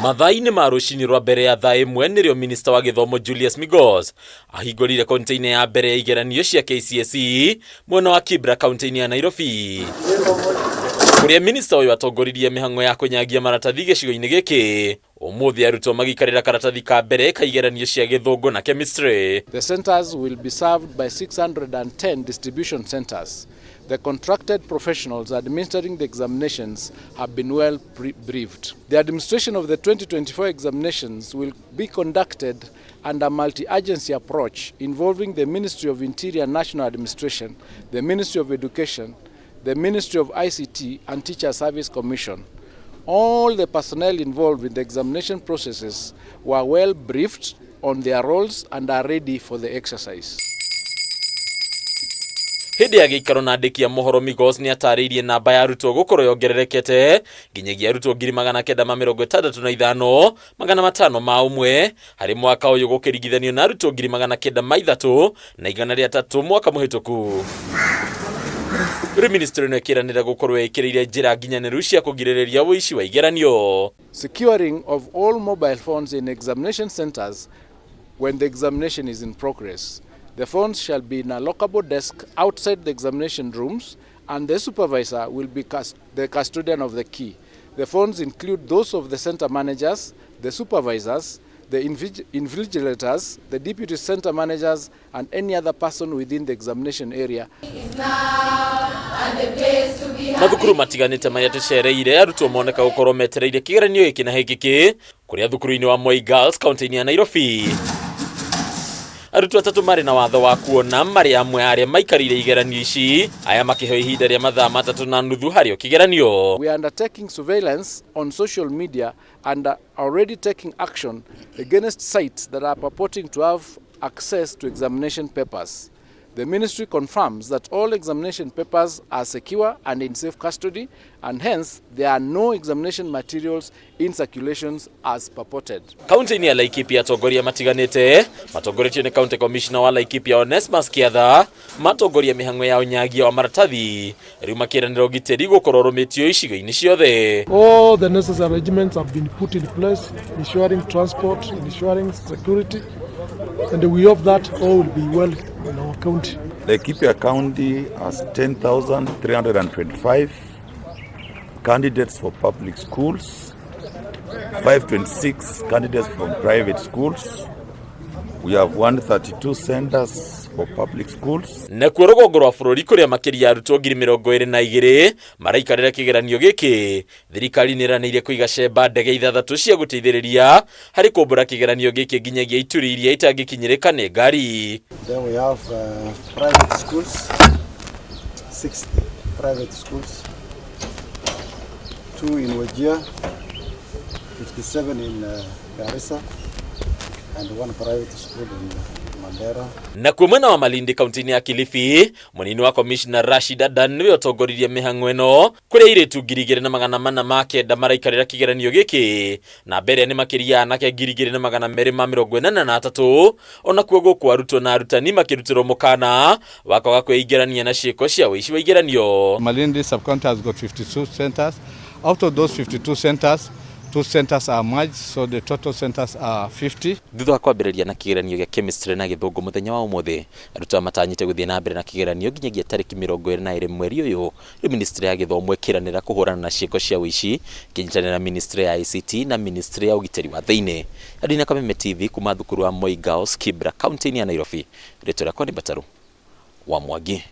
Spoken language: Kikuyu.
Mathaa-inĩ ma rũcinĩ rwa mbere ya thaa 1 nĩrĩo minista wa gĩthomo Julius Migos ahingũrire container ya mbere ya igeranio cia KCSE mwena wa Kibra kaunti-inĩ ya Nairobi, kũrĩa minista ũyũ atongoririe mĩhang'o ya kũnyangia maratathi gĩcigo-inĩ gĩkĩ. Ũmũthĩ arutwo magĩikarĩra karatathi ka mbere ka igeranio cia Gĩthũngũ na Chemistry. The centers will be served by 610 distribution centers. The contracted professionals administering the examinations have been well briefed. The administration of the 2024 examinations will be conducted under multi-agency approach involving the Ministry of Interior National Administration, the Ministry of Education, the Ministry of ICT and Teacher Service Commission. All the personnel involved in the examination processes were well briefed on their roles and are ready for the exercise. Hĩndĩ ya gĩikaro na andĩki a mohoro, Migos nĩ atarĩirie namba ya arutwo gũkorwo yongererekete nginyagia arutwo 965,501 harĩ mwaka ũyũ, gũkĩringithanio na arutwo 903,103 mwaka mũhĩtũku. Rĩu ministry ĩno ĩkĩranĩra gũkorwo ĩkĩrĩire njĩra nginyanĩru cia kũgirĩrĩria ũici wa igeranio. Securing of all mobile phones in examination centers when the examination is in progress. The phones shall be in a lockable desk outside the examination rooms, and the supervisor will be the custodian of the key. The phones include those of the center managers, the supervisors, the invigilators, the deputy center managers, and any other person within the examination area. Mathukuru matiganĩte marĩa tũcereire, arutwo moneka gũkorwo metereire kĩgeranio gĩkĩ na hĩngĩkĩ. Kũrĩa thukuru-inĩ wa Moi Girls kaunti-inĩ ya Nairobi, arutwo atatũ marĩ na watho wa kuona marĩ amwe arĩa maikarĩire igeranio ici, aya makĩheo ihinda rĩa mathaa 3.5 harĩ o kĩgeranio. We are undertaking surveillance on social media and are already taking action against sites that are purporting to have access to examination papers. The ministry confirms that all examination papers are secure and in safe custody, and hence there are no examination materials in circulations as purported. Kaunti-inĩ ya Laikipia, atongoria matiganĩte matongoretio nĩ County Commissioner wa Laikipia Onesmus Kiatha matongoria mĩhang'o ya ũnyagia wa maratathi, rĩu makĩranĩra ũgitĩri gũkorwo rũmĩtio icigo-inĩ ciothe. All the necessary arrangements have been put in place, ensuring transport, ensuring security, and we hope that all will be well in our county. Laikipia County has 10,325 candidates for public schools, 526 candidates from private schools. We have 132 centers for public schools. Nakuo rũgongo rwa bũrũri, kũrĩa makĩria arutwo 22,000 maraikarĩra kĩgeranio gĩkĩ, thirikari nĩ ĩranĩire kũiga cemba ndege ithathatũ cia gũteithĩrĩria harĩ kũmbũra kĩgeranio gĩkĩ nginyagia ituri iria itangĩkinyĩrĩka nĩ ngari. Then we have private schools, 60 private schools, 2 in Wajir, 57 in Garissa, and one private school in Mandera. Nakuo mwena wa Malindi kaunti-inĩ ya Kilifi, mũnini wa komishna Rashid Adan nĩwe ũtongoririe mĩhang'o ĩno, kũrĩa airĩtu 2409 maraikarĩra kĩgeranio gĩkĩ, na mbere nĩ makĩria anake 2283. Onakuo gũkũ arutwo na arutani makĩrutĩrwo mũkana wa kwaga kwĩingĩrania na ciĩko cia ũici wa igeranio. Malindi sub-county has got 52 centers. Out of those 52 centers, two centers are merged, so the total centers are 50. Thutha wa kwambĩrĩria na kĩgeranio gĩa Chemistry na Gĩthũngũ mũthenya wa ũmũthĩ, arutwo matanyĩte gũthiĩ na mbere na kĩgeranio nginyagia tarĩki 22 mweri ũyũ. Rĩu ministry ya gĩthomo ĩkĩranĩra kũhũrana na ciĩko cia ũici kĩnyitanĩra na ministry ya ICT na ministry ya ũgitĩri wa thĩinĩ. Adina Kameme TV kuma thukuru wa Moi Girls, Kibra, kaunti-inĩ ya Nairobi. Rĩtwa rĩakwa nĩ Mbataru wa Mwangi.